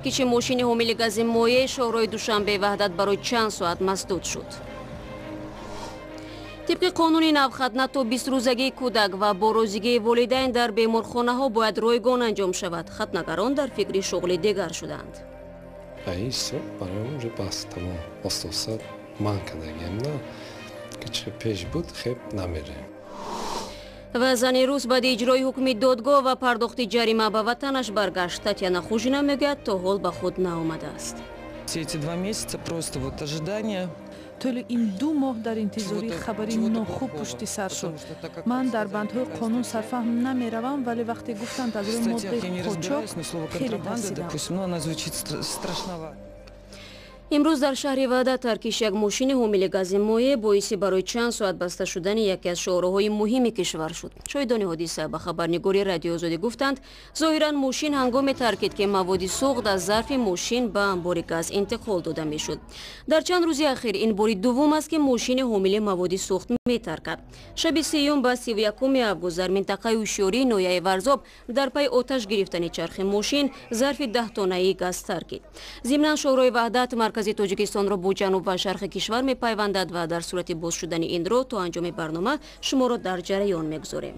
Таркиши мошини ҳомили гази моеъ шоҳроҳи Душанбе Ваҳдат барои чанд соат масдуд шуд. Тибқи қонуни нав, хатна то 20 рӯзагии кӯдак ва бо розигии волидайн дар беморхонаҳо бояд ройгон анҷом шавад. Хатнагарон дар фикри шуғли дигар шуданд. Ба ин ҳисоб барои уже бас, тамом, оста-оста манъ кардагиам на ки чӣ пеш буд, хеб намерем. Ва зани рус баъди иҷрои ҳукми додгоҳ ва пардохти ҷарима ба ватанаш баргашт. Татьяна Хужина мегӯяд, то ҳол ба худ наомадааст. Все эти 2 месяца просто вот ожидание. Тӯли ин 2 моҳ дар интизории хабари нохуб пушти сар шуд. Ман дар бандҳои қонун сарфаҳм намеравам, вале вақте гуфтанд аз рӯи моддаи қочоқ, хеле тарсидам. Имрӯз дар шаҳри Ваҳдат таркиши як мошини ҳомили гази моеъ боиси барои чанд соат баста шудани яке аз шоҳроҳҳои муҳими кишвар шуд. Шоҳидони ҳодиса ба хабарнигори Радиои Озодӣ гуфтанд, зоҳиран мошин ҳангоме таркид, ки маводи сӯхт аз зарфи мошин ба амбори газ интиқол дода мешуд. Дар чанд рӯзи ахир ин бори дуввум аст, ки мошини ҳомили маводи сӯхт метаркад. Шаби сеюм ба 31-уми август дар минтақаи Ҳушёрии ноҳияи Варзоб дар пайи оташ гирифтани чархи мошин зарфи 10 тоннаи газ таркид. Зимнан, шоҳроҳи Ваҳдат маркази Тоҷикистонро бо ҷануб ва шарқи кишвар мепайвандад ва дар сурати боз шудани ин роҳ то анҷоми барнома шуморо дар ҷараён мегузорем.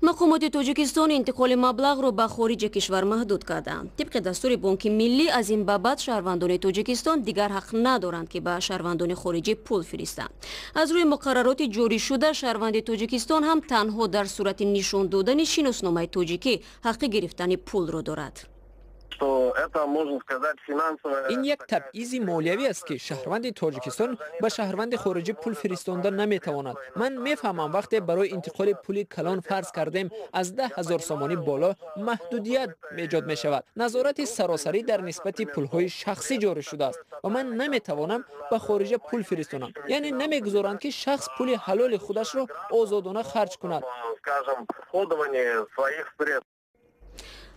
Мақомоти Тоҷикистон интиқоли маблағро ба хориҷи кишвар маҳдуд карданд. Тибқи дастури Бонки Миллӣ, аз ин ба баъд шаҳрвандони Тоҷикистон дигар ҳақ надоранд, ки ба шаҳрвандони хориҷӣ пул фиристанд. Аз рӯи муқаррароти ҷорӣшуда, шаҳрванди Тоҷикистон ҳам танҳо дар сурати нишон додани шиносномаи тоҷикӣ ҳаққи гирифтани пулро дорад. Ин як табъизи молиявӣ аст, ки шаҳрванди Тоҷикистон ба шаҳрванди хориҷӣ пул фиристонда наметавонад. Ман мефаҳмам, вақте барои интиқоли пули калон, фарз кардем, аз 10 000 сомонӣ боло, маҳдудият эҷод мешавад. Назорати саросарӣ дар нисбати пулҳои шахсӣ ҷорӣ шудааст ва ман наметавонам ба хориҷа пул фиристонам, яъне намегузоранд, ки шахс пули ҳалоли худашро озодона харҷ кунад.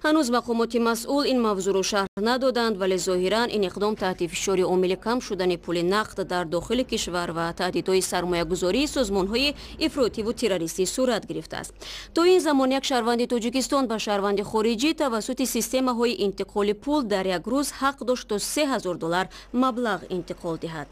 Ҳанӯз мақомоти масъул ин мавзӯъро шарҳ надоданд, вале зоҳиран ин иқдом таҳти фишори омили кам шудани пули нақд дар дохили кишвар ва таҳдидҳои сармоягузории созмонҳои ифротиву террористӣ сурат гирифтааст. То ин замон як шаҳрванди Тоҷикистон ба шаҳрванди хориҷӣ тавассути системаҳои интиқоли пул дар як рӯз ҳақ дошт то 3000 доллар маблағ интиқол диҳад.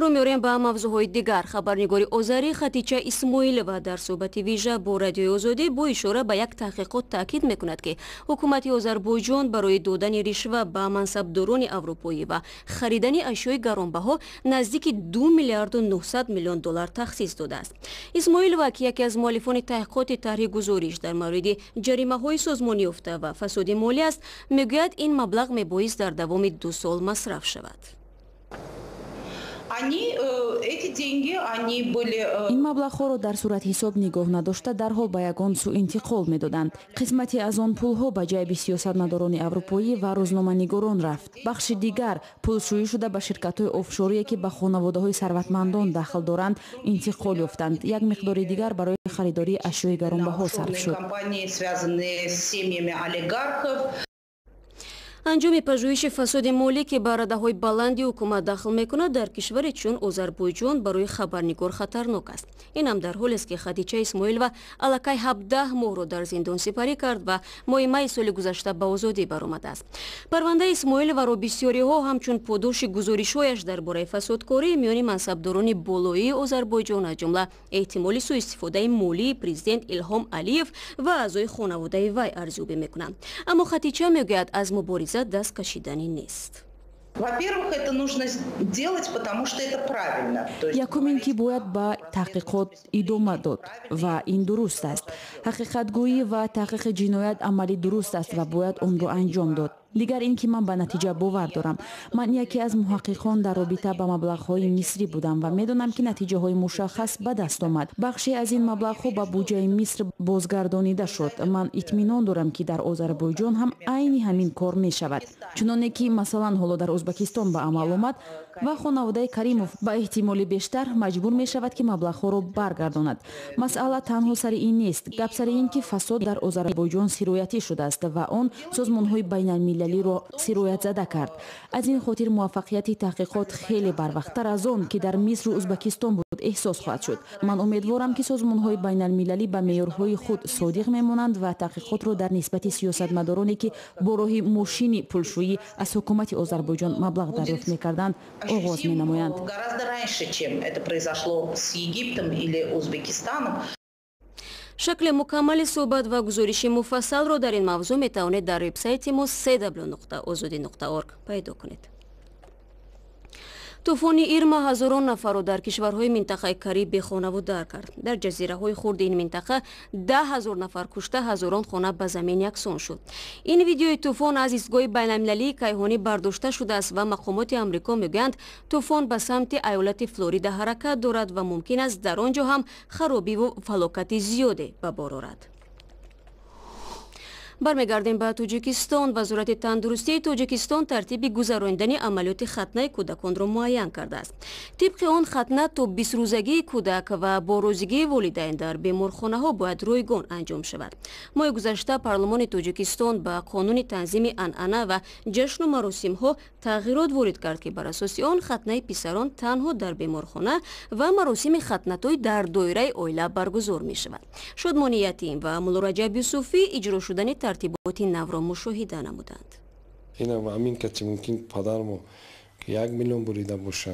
Рӯ меорем ба мавзӯъҳои дигар. Хабарнигори озарӣ Хатича Исмоилова дар суҳбати вижа бо Радиои Озодӣ бо ишора ба як таҳқиқот таъкид мекунад, ки ҳукумати Озарбойҷон барои додани ришва ба мансабдорони аврупоӣ ва харидани ашёи гаронбаҳо наздики 2 миллиарду 900 миллион доллар тахсис додааст. Исмоилова, ки яке аз муаллифони таҳқиқоти тарҳи гузориш дар мавриди ҷаримаҳои созмонёфта ва фасоди молӣ аст, мегӯяд, ин маблағ мебоист дар давоми 2 сол масраф шавад. Они, эти деньги, они были. Ин маблағҳоро дар суратҳисоб нигоҳ надошта, дарҳол ба ягон сӯ интиқол медоданд. Қисмате аз он пулҳо ба ҷайби сиёсатмадорони аврупоӣ ва рӯзноманигорон рафт. Бахши дигар пулшӯӣ шуда, ба ширкатҳои офшорие, ки ба хонаводаҳои сарватмандон дахл доранд, интиқол ёфтанд. Як миқдори дигар барои харидории ашёи гаронбаҳо сарф шуд. Компании, связанные с семьями олигархов. Анҷоми пажӯҳиши фасоди молӣ, ки ба радаҳои баланди ҳукумат дахл мекунад, дар кишваре чун Озарбойҷон барои хабарнигор хатарнок аст. Инам дар ҳолест, ки Хадича Исмоилова аллакай 17 моҳро дар зиндон сипарӣ кард ва моҳи майи соли гузашта ба озодӣ баромадааст. Парвандаи Исмоиловаро бисёриҳо ҳамчун подоши гузоришҳояш дар бораи фасодкории миёни мансабдорони болоии Озарбойҷон, аз ҷумла эҳтимоли суистифодаи молии президент Илҳом Алиев ва аъзои хонаводаи вай, арзёбӣ мекунанд. Аммо Хатича мегӯяд, аз мубориза даст кашиданӣ нест. Во-первых, это нужно делать, потому что это правильно. Якум ин ки бояд ба таҳқиқот идома дод ва ин дуруст аст. Ҳақиқатгӯӣ ва таҳқиқи ҷиноят амали дуруст аст ва бояд онро анҷом дод. Дигар ин ки ман ба натиҷа бовар дорам. Ман яке аз муҳаққиқон дар робита ба маблағҳои мисрӣ будам ва медонам, ки натиҷаҳои мушаххас ба даст омад. Бахше аз ин маблағҳо ба буҷаи Миср бозгардонида шуд. Ман итминон дорам, ки дар Озарбойҷон ҳам айни ҳамин кор мешавад, чуноне ки, масалан, ҳоло дар Ӯзбекистон ба амал омад ва хонаводаи Каримов ба эҳтимоли бештар маҷбур мешавад, ки маблағҳоро баргардонад. Масъала танҳо сари ин нест. Гап сари ин ки фасод дар Озарбойҷон сироятӣ шудааст ва он созмонҳои байналмилалиро сироятзада кард. Аз ин хотир муваффақияти таҳқиқот хеле барвақттар аз он, ки дар Мисру Ӯзбекистон буд. Эҳсос хоҳад шуд. Ман умедворам, ки созмонҳои байналмилалӣ ба меъёрҳои худ содиқ мемонанд ва таҳқиқотро дар нисбати сиёсатмадороне, ки бо роҳи мошини пулшӯӣ аз ҳукумати Озарбойҷон маблағ дарёфт мекарданд, оғоз менамоянд. Гораздо раньше, чем это произошло с Египтом или Узбекистаном. Шакли мукаммали суҳбат ва гузориши муфассалро дар ин мавзӯъ метавонед дар вебсайти мо cw.ozodi.org пайдо кунед. Тӯфони Ирма ҳазорон нафарро дар кишварҳои минтақаи Кариб бехонаву дар кард. Дар ҷазираҳои хурди ин минтақа 10 000 нафар кушта, ҳазорон хона ба замин яксон шуд. Ин видеои тӯфон аз истгоҳи байналмилалии кайҳонӣ бардошта шудааст ва мақомоти Амрико мегӯянд, тӯфон ба самти айолати Флорида ҳаракат дорад ва мумкин аст дар он ҷо ҳам харобиву фалокати зиёде ба бор орад. Бармегардем ба Тоҷикистон. Вазорати тандурустии Тоҷикистон тартиби гузаронидани амалиёти хатнаи кӯдаконро муайян кардааст. Тибқи он, хатна то 20-рӯзагии кӯдак ва бо розигии волидайн дар беморхонаҳо бояд ройгон анҷом шавад. Моҳи гузашта парлумони Тоҷикистон ба қонуни танзими анъана ва ҷашну маросимҳо тағйирот ворид кард, ки бар асоси он хатнаи писарон танҳо дар беморхона ва маросими хатнатӯй дар доираи оила баргузор мешавад. Шодмони Ятим ва Муллораҷаб Юсуфӣ иҷро шудани тартиботи навро мушоҳида намуданд. Инам ҳамин кати мумкин падармо 1 миллион бурида боша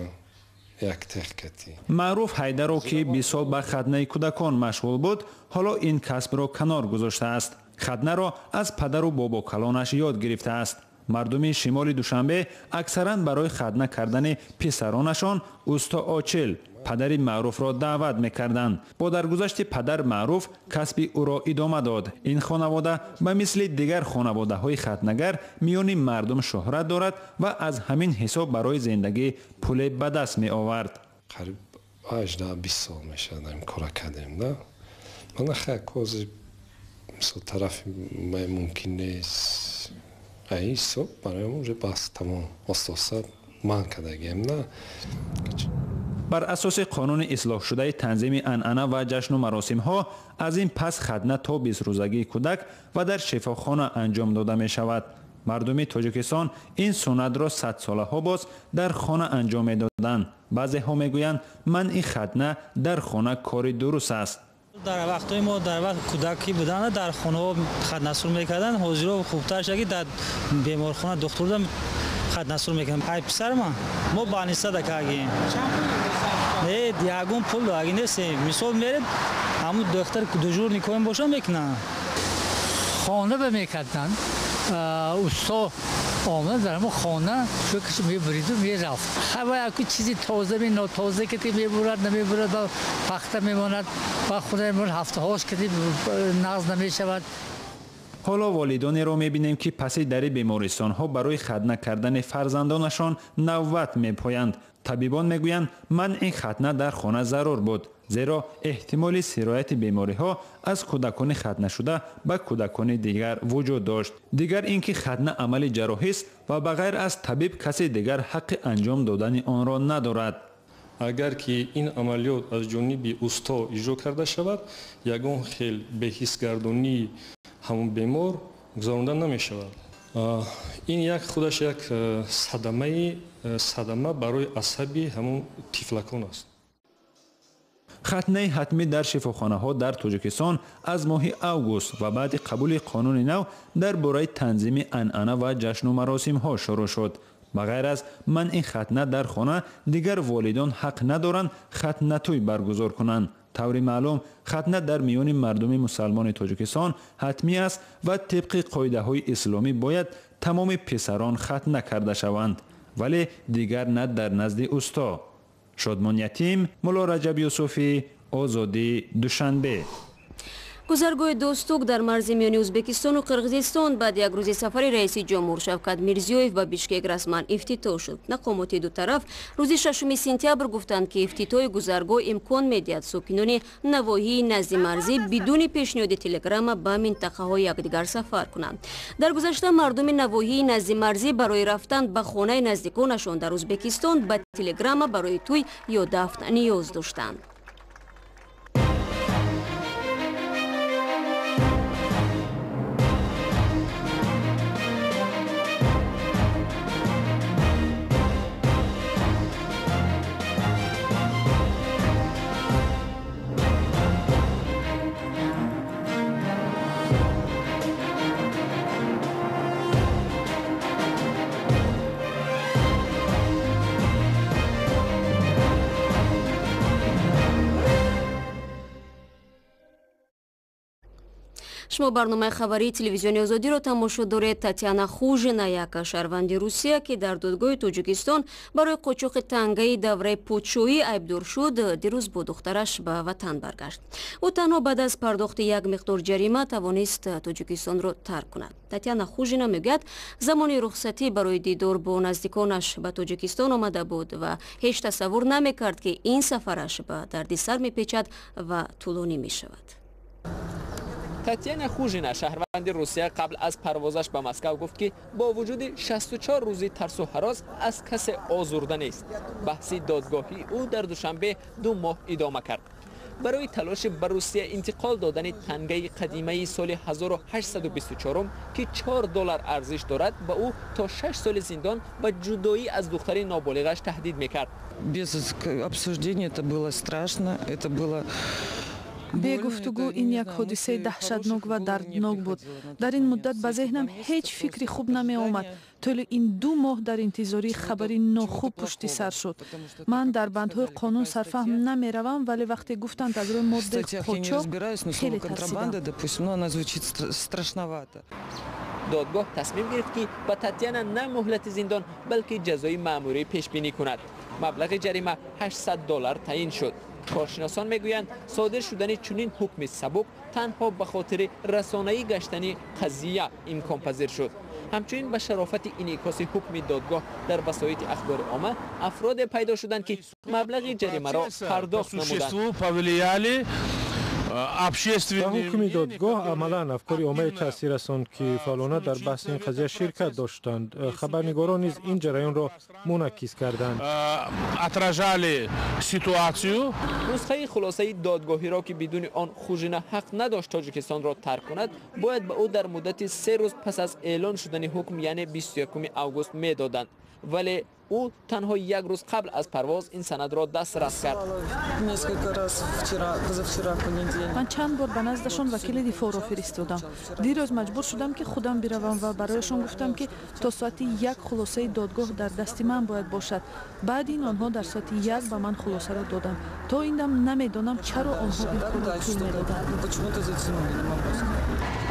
як техкати. Маъруф Ҳайдаров, ки 20 сол ба хатнаи кӯдакон машғул буд, ҳоло ин касбро канор гузоштааст. Хатнаро аз падару бобокалонаш ёд гирифтааст. Мардуми шимоли Душанбе аксаран барои хатна кардани писаронашон усто Очил, падари Маъруфро даъват мекарданд. Бо даргузашти падар Маъруф касби ӯро идома дод. Ин хонавода ба мисли дигар хонаводаҳои хатнагар миёни мардум шӯҳрат дорад ва аз ҳамин ҳисоб барои зиндагӣ пуле ба даст меовард. Қариб 18-20 сол мешавад, ҳамин кора кардем да. Мана хай, кози мисол тарафи мумкин нест, аи ҳисоб барои уже бас, тамом, оста-оста манъ кардагием да. Бар асоси қонуни ислоҳшудаи танзими анъана ва ҷашну маросимҳо, аз ин пас хатна то 20-рӯзагии кӯдак ва дар шифохона анҷом дода мешавад. Мардуми Тоҷикистон ин суннатро садсолаҳо боз дар хона анҷом медоданд. Баъзеҳо мегӯянд, манъи хатна дар хона кори дуруст аст. Дар вақтҳои мо, дар вақт кӯдакӣ буданд, дар хонаҳо хатнасур мекарданд. Ҳозиро хубтар шуда, ки дар беморхона духтурда хатнасур мекунанд. Ай писарма мо больница да кардем, не ягон пул аги нест. Мисол, меред, ҳамун духтар дежурный коин боша, мекунанд. Хона ба мекарданд, усто омад, дар ҳамон хона чӯкаш мебуриду мерафт. Ҳава яку чизи тоза ми нотоза ки мебурад, намебурад, ба пахта мемонад, ба худа мемонад, ҳафтаҳош ки нағз намешавад. Ҳоло волидонеро мебинем, ки паси дари бемористонҳо барои хатна кардани фарзандонашон навбат мепоянд. Табибон мегӯянд, манъи хатна дар хона зарур буд, зеро эҳтимоли сирояти бемориҳо аз кӯдакони хатнашуда ба кӯдакони дигар вуҷуд дошт. Дигар ин ки хатна амали ҷарроҳист ва ба ғайр аз табиб касе дигар ҳаққи анҷом додани онро надорад. Агар ки ин амалиёт аз ҷониби усто иҷро карда шавад, ягон хел беҳисгардонии ҳамон бемор гузаронда намешавад. Ин як худаш як садамаи садама барои асаби ҳамон тифлакон аст. Хатнаи ҳатмӣ дар шифохонаҳо дар Тоҷикистон аз моҳи август ва баъди қабули қонуни нав дар бораи танзими анъана ва ҷашну маросимҳо шурӯъ шуд. Ба ғайр аз манъи хатна дар хона, дигар волидон ҳақ надоранд хатнатӯй баргузор кунанд. Таври маълум, хатна дар миёни мардуми мусалмони Тоҷикистон ҳатмӣ аст ва тибқи қоидаҳои исломӣ бояд тамоми писарон хатна карда шаванд, вале дигар на дар назди усто. Шодмон Ятим, Мулло Раҷаб Юсуфӣ, Озодӣ, Душанбе. Гузаргоҳи Достук дар марзи миёни Ӯзбекистону Қирғизистон баъд як рӯзи сафари раиси ҷумҳур Шавкат Мирзиёев ба Бишкек расман ифтитоҳ шуд. Мақомоти ду тараф рӯзи 6 сентябр гуфтанд, ки ифтитоҳи гузаргоҳ имкон медиҳад сокинони навоҳии наздимарзӣ бидуни пешниҳоди телеграмма ба минтақаҳои якдигар сафар кунанд. Дар гузашта мардуми навоҳии наздимарзӣ барои рафтан ба хонаи наздиконашон дар Ӯзбекистон ба телеграмма барои тӯй ё дафн ниёз доштанд. Шумо барномаи хабарии телевизиони Озодиро тамошо доред. Татьяна Хужина, як шаҳрванди Русия, ки дар додгоҳи Тоҷикистон барои қочоқи тангаи давраи подшоҳӣ айбдор шуд, дирӯз бо духтараш ба ватан баргашт. Ӯ танҳо баъд аз пардохти як миқдор ҷарима тавонист Тоҷикистонро тарк кунад. Татьяна Хужина мегӯяд, замони рухсатӣ барои дидор бо наздиконаш ба Тоҷикистон омада буд ва ҳеҷ тасаввур намекард, ки ин сафараш ба дардисар мепечад ва тӯлонӣ мешавад. Татьяна Хужина, шаҳрванди Русия, қабл аз парвозаш ба Москав гуфт, ки бо вуҷуди 64 рӯзи тарсу ҳарос аз касе озурда нест. Баҳси додгоҳии ӯ дар Душанбе 2 моҳ идома кард. Барои талоши ба Русия интиқол додани тангаи қадимаи соли 1824, ки 4 доллар арзиш дорад, ба ӯ то 6 соли зиндон ва ҷудоӣ аз духтари ноболиғаш таҳдид мекард. Без обсуждения это было страшно, это было Бегуфтугӯ ин як ҳодисаи даҳшатнок ва дарднок буд. Дар ин муддат ба зеҳнам ҳеҷ фикри хуб намеомад. Тӯли ин 2 моҳ дар интизории хабари нохуб пушти сар шуд. Ман дар бандҳои қонун сарфаҳм намеравам, вале вақте гуфтанд аз рӯи моддаи қочоқ, хеле тарсидам. Додгоҳ тасмим гирифт, ки ба Татьяна на муҳлати зиндон, балки ҷазои маъмурӣ пешбинӣ кунад. Маблағи ҷарима 800 доллар таъин шуд. Коршиносон мегӯянд, содир шудани чунин ҳукми сабук танҳо ба хотири расонаӣ гаштани қазия имконпазир шуд. Ҳамчунин ба шарофати инъикоси ҳукми додгоҳ дар васоити ахбори омма афроде пайдо шуданд, ки маблағи ҷаримаро пардохт намуданд. Ба ҳукми додгоҳ амалан афкори оммае таъсир расонд, ки фаъолона дар баҳси ин қазия ширкат доштанд. Хабарнигорон низ ин ҷараёнро мунакис карданд. Нусхаи хулосаи додгоҳиро, ки бидуни он Хужина ҳақ надошт Тоҷикистонро тарк кунад, бояд ба ӯ дар муддати 3 рӯз пас аз эълон шудани ҳукм, яъне 21 август медоданд. Вале ӯ танҳо як рӯз қабл аз парвоз ин санадро дастрас кард. Ман чанд бор ба наздашон вакили дифоъро фиристодам. Дирӯз маҷбур шудам, ки худам биравам ва барояшон гуфтам, ки то соати 1 хулосаи додгоҳ дар дасти ман бояд бошад. Баъд ин онҳо дар соати 1 ба ман хулосаро доданд. То ин дам намедонам, чаро онҳо ин корро тӯл медоданд.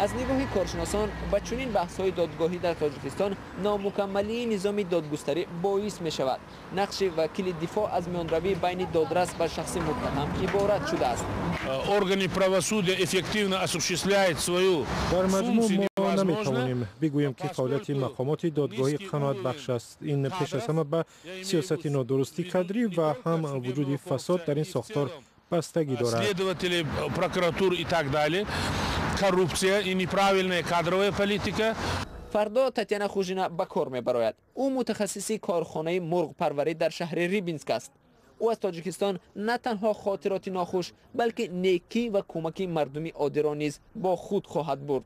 Аз нигоҳи коршиносон, ба чунин баҳсҳои додгоҳӣ дар Тоҷикистон номукаммалии низоми додгустарӣ боис мешавад. Нақши вакили дифоъ аз миёнравӣ байни додрас ва шахси муттаҳам иборат шудааст. Органы правосудия эффективно осуществляют свою Дар маҷмӯъ мо наметавонем бигӯем, ки фаъолияти мақомоти додгоҳӣ қаноатбахш аст. Ин пеш аз ҳама ба сиёсати нодурусти кадрӣ ва ҳам вуҷуди фасод дар ин сохтор бастагӣ дорад. Следователи, прокуратур и так далее, коррупция и неправильная кадровая политика. Фардо Татьяна Хужина ба кор мебарояд. Ӯ мутахассиси корхонаи мурғпарварӣ дар шаҳри Рибинск аст. Ӯ аз Тоҷикистон на танҳо хотироти нохуш, балки некӣ ва кӯмаки мардуми оддиро низ бо худ хоҳад бурд.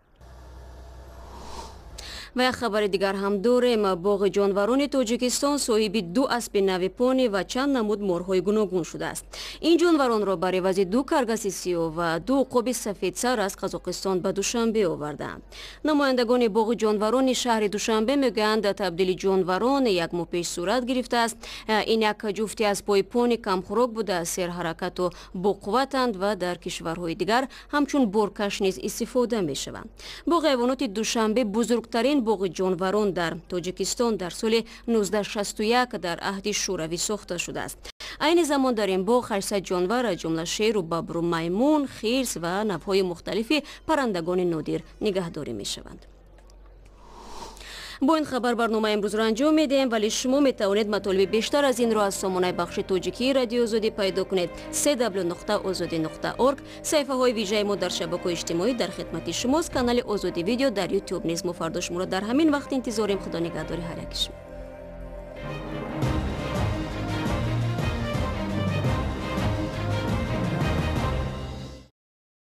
Ва як хабари дигар ҳам дорем. Боғи ҷонварони Тоҷикистон соҳиби 2 аспи нави пони ва чанд намуд морҳои гуногун шудааст. Ин ҷонваронро бар ивази 2 каргаси сиёҳ ва 2 уқоби сафедсар аз Қазоқистон ба Душанбе овардаанд. Намояндагони боғи ҷонварони шаҳри Душанбе мегӯянд, табдили ҷонварон як моҳ пеш сурат гирифтааст. Ин як ҷуфти аспҳои пони камхӯрок буда, серҳаракату боқувватанд ва дар кишварҳои дигар ҳамчун боркаш низ истифода мешаванд. Боғи ҳайвоноти Душанбе бузургтарин боғи ҷонварон дар Тоҷикистон дар соли 1961 дар аҳди Шӯравӣ сохта шудааст. Айни замон дар ин боғ 800 ҷонвар, аз ҷумла шеру бабру, маймун, хирс ва навъҳои мухталифи паррандагони нодир нигаҳдорӣ мешаванд. Бо ин хабар барномаи имрӯзро анҷом медиҳем, вале шумо метавонед матолиби бештар аз инро аз сомонаи бахши тоҷикии Радиои Озодӣ пайдо кунед: cw.ozodi.org. Саҳифаҳои вижаи мо дар шабакаҳои иҷтимоӣ дар хидмати шумост. Канали Озодӣ Видео дар Ютуб низ. Мо фардо шуморо дар ҳамин вақт интизорем. Худо нигаҳдори ҳар яки шумо.